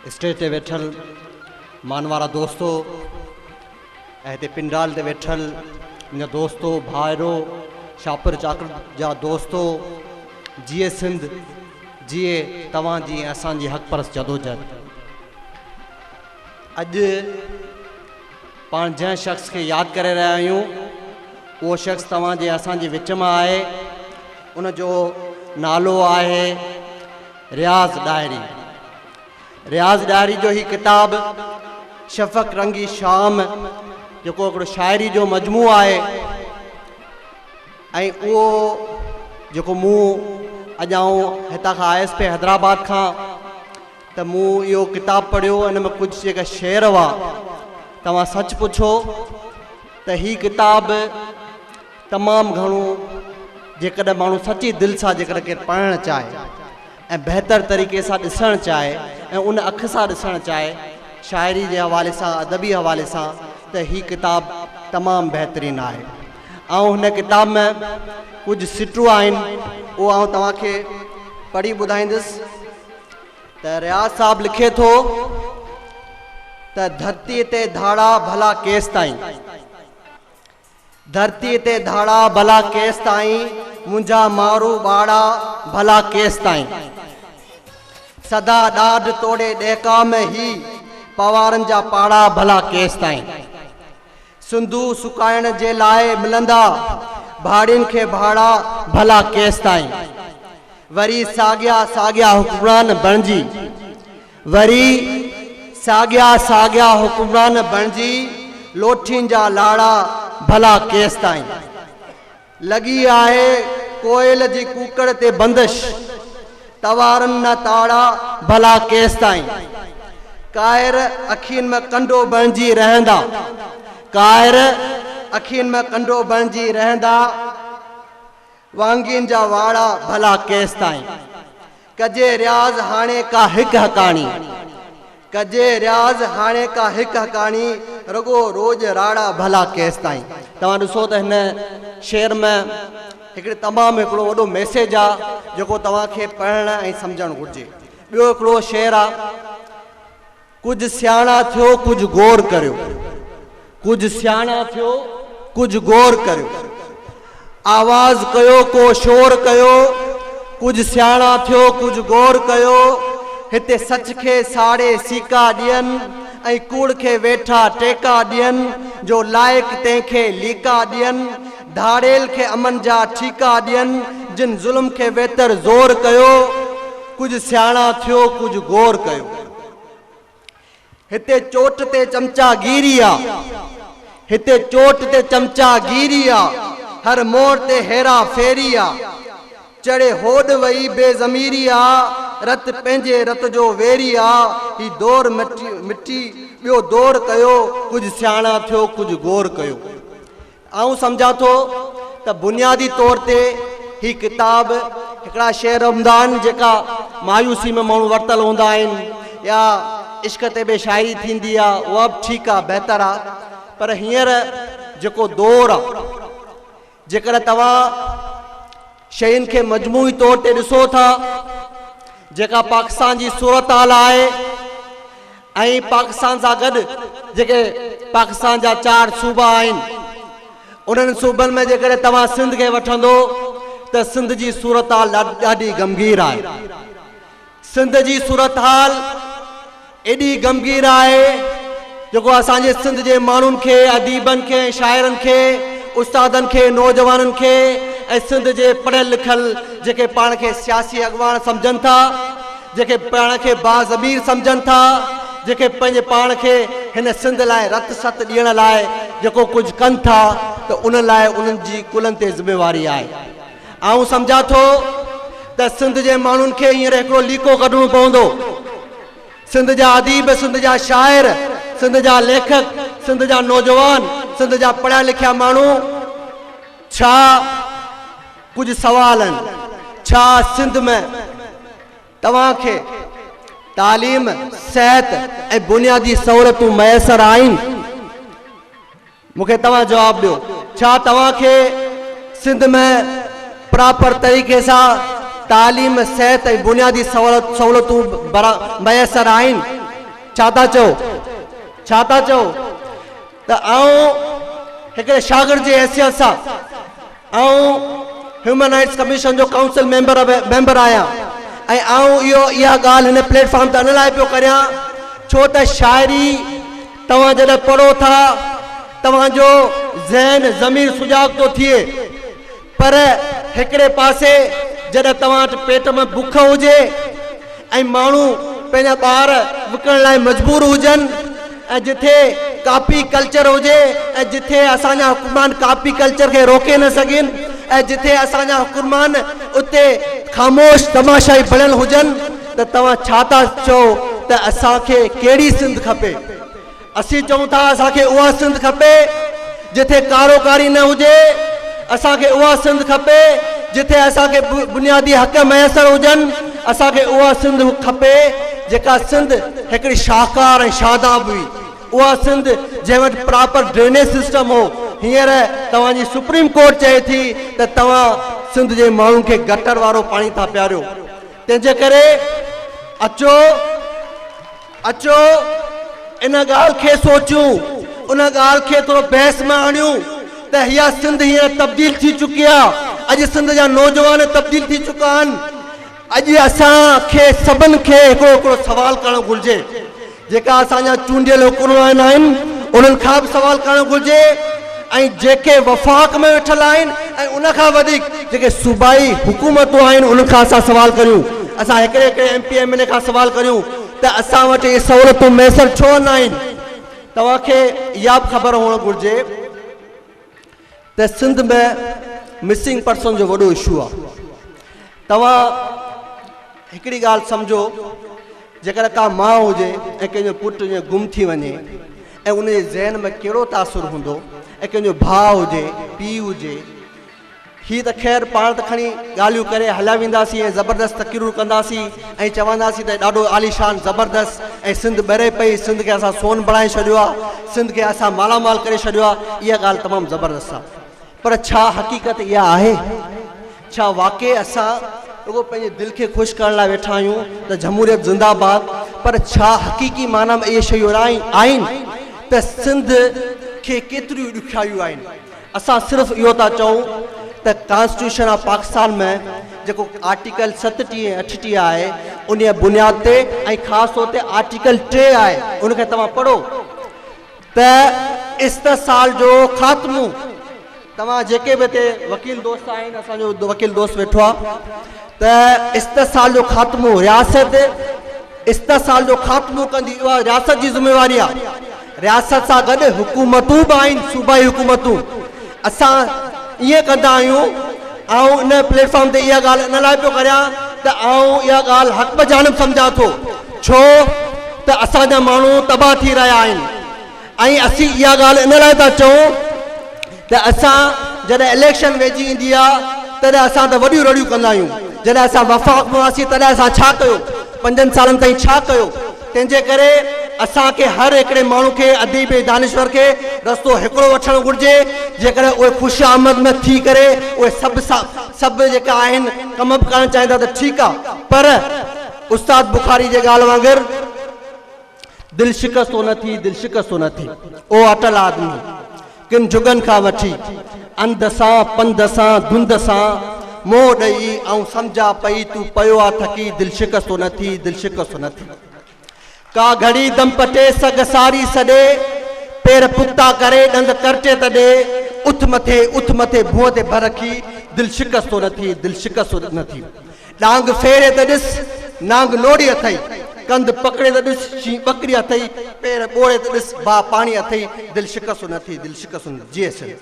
Stage تي ويٺل مانوارا دوستو ۽ هتي پنڊال تي ويٺل منهنجا دوستو ڀائرو شاپر چاڪر جا دوستو جيئي سنڌ جيئي توهان جي ۽ اسان جي حق پرست جدوجهد. اڄ پاڻ جنهن شخص کي ياد ڪري رهيا آهيون اهو شخص توهان جي اسان جي وچ مان آهي ان جو نالو آهي رياض ڏاهري. رياض ڏاهري جو هي ڪتاب شفق رنگي شام جيڪو هڪڙو شاعري جو مجموعو آهي ۽ اهو جيڪو مون اڄ آئون هتان کان آيس پئي حيدرآباد کان ته مون اهو ڪتاب پڙهيو ان ۾ ڪجهه جيڪا شعر هئا توهان سچ پڇو ته هي ڪتاب تمام گهڻو جيڪڏهن ماڻهو سچي دل سان جيڪڏهن ڪير پڙهڻ چاهي ۽ بهتر طريقي سان ڏسڻ چاهي ۽ ان اک سان ڏسڻ چاهي شاعري جي حوالي سان ادبي حوالي سان ته هي ڪتاب تمام بهترين آهي. آئون هن ڪتاب ۾ ڪجهه سٽون آهن اهو آئون توهان کي پڙهي ٻڌائيندس ته رياض صاحب لکي ٿو ته ڌرتي تي ڌاڙا ڀلا ڪيستائين. ڌرتيء تي ڌاڙا ڀلا ڪيستائين، منهنجا مارو ٻاڙا ڀلا ڪيستائين. سدا ڏاڍ توڙي ڏهڪاء ۾ هي پوارن جا پاڙا ڀلا ڪيستائين. سنڌو سڪائڻ جي لاء ملندا ڀاڙين کي ڀاڙا ڀلا ڪيستائين. وري ساڳيا ساڳيا حڪمران بڻجي. وري ساڳيا ساڳيا حڪمران بڻجي لوٺين جا لاڙا ڀلا ڪيستائين. لڳي آهي ڪوئل جي ڪوڪڙ تي بندش، توارن نه تاڙا ڀلا ڪيستائين. ڪائر اکين ۾ ڪنڊو بڻجي رهندا، ڪائر اکين ۾ ڪنڊو بڻجي رهندا. وانگين جا واڙا ڀلا ڪيستائين. ڪجي رياض هاڻي ڪا هڪ هڪاڻي. ڪجي رياض هاڻي ڪا هڪ هڪاڻي رڳو روڄ راڙا ڀلا ڪيستائين. توهان ڏسو ته هن شعر ۾ هڪڙي تمام هڪڙو وڏو ميسيج آ جيڪو توهان کي پڙهڻ ۽ سمجهڻ گهرجي. ٻيو هڪڙو شعر آ. ڪجهه سياڻا ٿيو ڪجهه غور ڪريو. ڪجهه سياڻا ٿيو ڪجهه غور ڪريو. آواز ڪيو ڪو شور ڪيو. ڪجهه سياڻا ٿيو ڪجهه غور ڪيو. هتي سچ کي ساڙي سيڪا ڏين ۽ ڪوڙ کي ويٺا ٽيڪا ڏين جو لائق تنهن کي ليڪا ڏين ڌاڙيل کي امن جا ٺيڪا ڏين جن ظلم کي ويتر زور ڪيو. ڪجهه سياڻا ٿيو ڪجهه غور ڪيو. هتي چوٽ تي چمچا گيري آ. هتي چوٽ تي چمچا گيري آ. هر موڙ تي هيرا ڦيري آ. چڙهي هوڏ وئي بي ضميري آ. رت پنهنجي رت جو ويري آ. هي دور مٽي ٻيو دور ڪيو. ڪجهه سياڻا ٿيو ڪجهه غور ڪيو. آئون سمجهان ٿو ته بنيادي طور تي هي ڪتاب هڪڙا شعر هوندا آهن جيڪا مايوسي ۾ ماڻهو ورتل هوندا آهن يا عشق تي به شاعري ٿيندي آهي اها به ٺيڪ آهي بهتر آهي پر هينئر جيڪو دور آهي جيڪڏهن توهان شين کي مجموعي طور تي ڏسو ٿا جيڪا پاڪستان جي صورتحال آهي ۽ پاڪستان سان گڏ جيڪي پاڪستان جا چار صوبا آهن انهن صوبن ۾ جيڪڏهن توهان سنڌ کي وٺندو ته سنڌ جي صورتحال ڏاڍي گنڀير آهي سنڌ جي صورتحال ايڏي گنڀير آهي جيڪو اسان جي سنڌ جي ماڻهن کي، اديبن کي ۽ شاعرن کي، استادن کي، نوجوانن کي ۽ سنڌ جي پڙهيل لکيل جيڪي پاڻ کي سياسي اڳواڻ سمجهن ٿا، جيڪي پاڻ کي باضمير سمجهن ٿا، جيڪي پنهنجي پاڻ کي هن سنڌ لاء رت ست ڏيڻ لاء جيڪو ڪجهه ڪن ٿا ته ان لاء انهن جي ڪلهن تي ذميواري آهي. آئون سمجهان ٿو ته سنڌ جي ماڻهن کي هينئر هڪڙو ليڪو ڪڍڻو پوندو. سنڌ جا اديب، سنڌ جا شاعر، سنڌ جا ليکڪ، سنڌ جا نوجوان، سنڌ جا پڙهيا لکيا ماڻهو ڇا ڪجهه سوال آهن. ڇا سنڌ ۾ توهان کي تعليم، صحت ۽ بنيادي سهولتون ميسر آهن؟ مون کي توهان جواب ڏيو ڇا توهان کي سنڌ ۾ پراپر طريقي سان تعليم، صحت ۽ بنيادي سهولتون ميسر آهن؟ ڇا ٿا چئو؟ ڇا ٿا چئو؟ ته آئون هڪڙي شاگرد جي حيثيت سان آئون هيومن رائٽس ڪميشن جو ڪائونسل ميمبر ميمبر آهيان ۽ آئون اهو اها ڳالهه هن پليٽ فارم تي ان لاء پيو ڪريان ڇو ته شاعري توهان جڏهن پڙهو ٿا توهان جو ذهن ضمير سجاڳ ٿو ٿئي پر هڪڙي پاسي جڏهن توهان وٽ پيٽ ۾ بک هجي ۽ ماڻهو پنهنجا ٻار وڪڻڻ لاء مجبور هجن ۽ جٿي ڪاپي ڪلچر هجي ۽ جٿي اسان جا حڪمران ڪاپي ڪلچر کي روڪي نه سگهن ۽ جٿي اسان جا حڪمران اتي خاموش تماشائي بڻيل هجن ته توهان ڇا ٿا چئو ته اسان کي ڪهڙي سنڌ کپي؟ اسين چئون ٿا اسان کي اها سنڌ کپي جٿي ڪارو ڪاري نه هجي، اسان کي اها سنڌ کپي جٿي اسان کي بنيادي حق ميسر هجن، اسان کي اها سنڌ کپي جيڪا سنڌ هڪڙي شاهڪار ۽ شاداب هئي، اها سنڌ جنهن وٽ پراپر ڊرينيج سسٽم هو، هينئر توهان جي سپريم ڪورٽ چئي ٿي ته توهان سنڌ جي ماڻهن کي گٽر وارو پاڻي ٿا پياريو، تنهن جي ڪري اچو. اچو ان ڳالهه کي سوچيون، ان ڳالهه کي ٿورو بحث ۾ آڻيون ته اها سنڌ هينئر تبديل ٿي چڪي آهي، اڄ سنڌ جا نوجوان تبديل ٿي چڪا آهن، اڄ اسان کي سڀن کي هڪڙو هڪڙو سوال ڪرڻ گهرجي، جيڪا اسان جا چونڊيل حڪمران آهن انهن کان به سوال ڪرڻ گهرجي ۽ جيڪي وفاق ۾ ويٺل آهن ۽ ان کان وڌيڪ جيڪي صوبائي حڪومتون آهن انهن کان اسان سوال ڪريون، اسان هڪڙي هڪڙي ايم پي ايم اين اي کان سوال ڪريون ته اسان وٽ اهي سهولتون ميسر ڇو نه آهن؟ توهان کي اها به خبر هئڻ گهرجي ته سنڌ ۾ مسنگ پرسن جو وڏو اشو آهي. توهان هڪڙي ڳالهه سمجهو جيڪڏهن ڪا ماء هجي ۽ ڪنهن جو پٽ ائين گم ٿي وڃي ۽ ان جي ذهن ۾ ڪهڙو تاثر هوندو ۽ ڪنهن جو ڀاء هجي پيء هجي هي ته خير پاڻ ته کڻي ڳالهيون ڪري هليا وينداسين ۽ زبردست تقريرون ڪنداسين ۽ چونداسين ته ڏاڍو عاليشان زبردست ۽ سنڌ ٻري پئي سنڌ کي اسان سون بڻائي ڇڏيو آهي سنڌ کي اسان مالا مال ڪري ڇڏيو آهي اها ڳالهه تمام زبردست آهي پر ڇا حقيقت اها آهي ڇا واقعي اسان رڳو پنهنجي دل کي خوش ڪرڻ لاء ويٺا آهيون ته جمهوريت زنده باد پر ڇا حقيقي معنيٰ ۾ اهي شيون آهن ته سنڌ کي ڪيتريون ڏکيائيون آهن اسان صرف اهو ٿا چئون ته ڪانسٽيٽيوشن آف پاڪستان ۾ جيڪو آرٽيڪل 37 ۽ 38 آهي انهيء بنياد تي ۽ خاص طور تي آرٽيڪل 3 آهي ان کي توهان پڙهو ته استحصال جو خاتمو توهان جيڪي به هتي وڪيل دوست آهن اسان جو وڪيل دوست ويٺو آهي ته استحصال جو خاتمو رياست استحصال جو خاتمو ڪندي اها رياست جي ذميواري آهي رياست سان گڏ حڪومتون به آهن صوبائي حڪومتون اسان ائين ڪندا آهيون آئون ان پليٽ فارم تي اها ڳالهه ان لاء پيو ڪريان ته آئون اها ڳالهه حق بجانب سمجهان ٿو ڇو ته اسان جا ماڻهو تباهه ٿي رهيا آهن ۽ اسين اها ڳالهه ان لاء ٿا چئون ته اسان جڏهن اليڪشن ويجهي ايندي آ تڏهن اسان ته وڏيون رڙيون ڪندا آهيون جڏهن اسان وفاق ۾ هئاسين تڏهن اسان ڇا ڪيو پنجن سالن تائين ڇا ڪيو تنهن جي ڪري اسان کي هر هڪڙي ماڻهو کي اديب ۽ دانشور کي رستو هڪڙو وٺڻ گهرجي جيڪڏهن اهي خوش آمد ۾ ٿي ڪري اهي سڀ سڀ جيڪا آهن ڪم به ڪرڻ چاهين ٿا ته ٺيڪ آ پر استاد بخاري جي ڳالهه وانگر دل شڪستو نه ٿي، دل شڪستو نه ٿي، او اٽل آدمي، ڪن جڳن کان وٺي، انڌ سان، پنڌ سان، ڌنڌ سان، منهن ڏئي، آئون سمجهان پئي، تون پيو آ ٿڪي، دل شڪستو نه ٿي، دل شڪستو نه ٿي. ڪا گهڙي دم پٽي، سگهه ساري سڏي، پير پختا ڪري، ڏند ڪرٽي ته ڏي، اٿ مٿي، اٿ مٿي، ڀونء تي ڀر رکي، دل شڪستو نه ٿي، دل شڪستو نه ٿي. ڏانگ ڦيري ته ڏس، نانگ نوڙي اٿئي، ڪنڌ پڪڙي ته ڏس، شينهن ٻڪري اٿئي، پير ٻوڙي ته ڏس، باهه پاڻي اٿئي، دل شڪستو نه ٿي، دل شڪستو نه ٿي. جيئي سنڌ.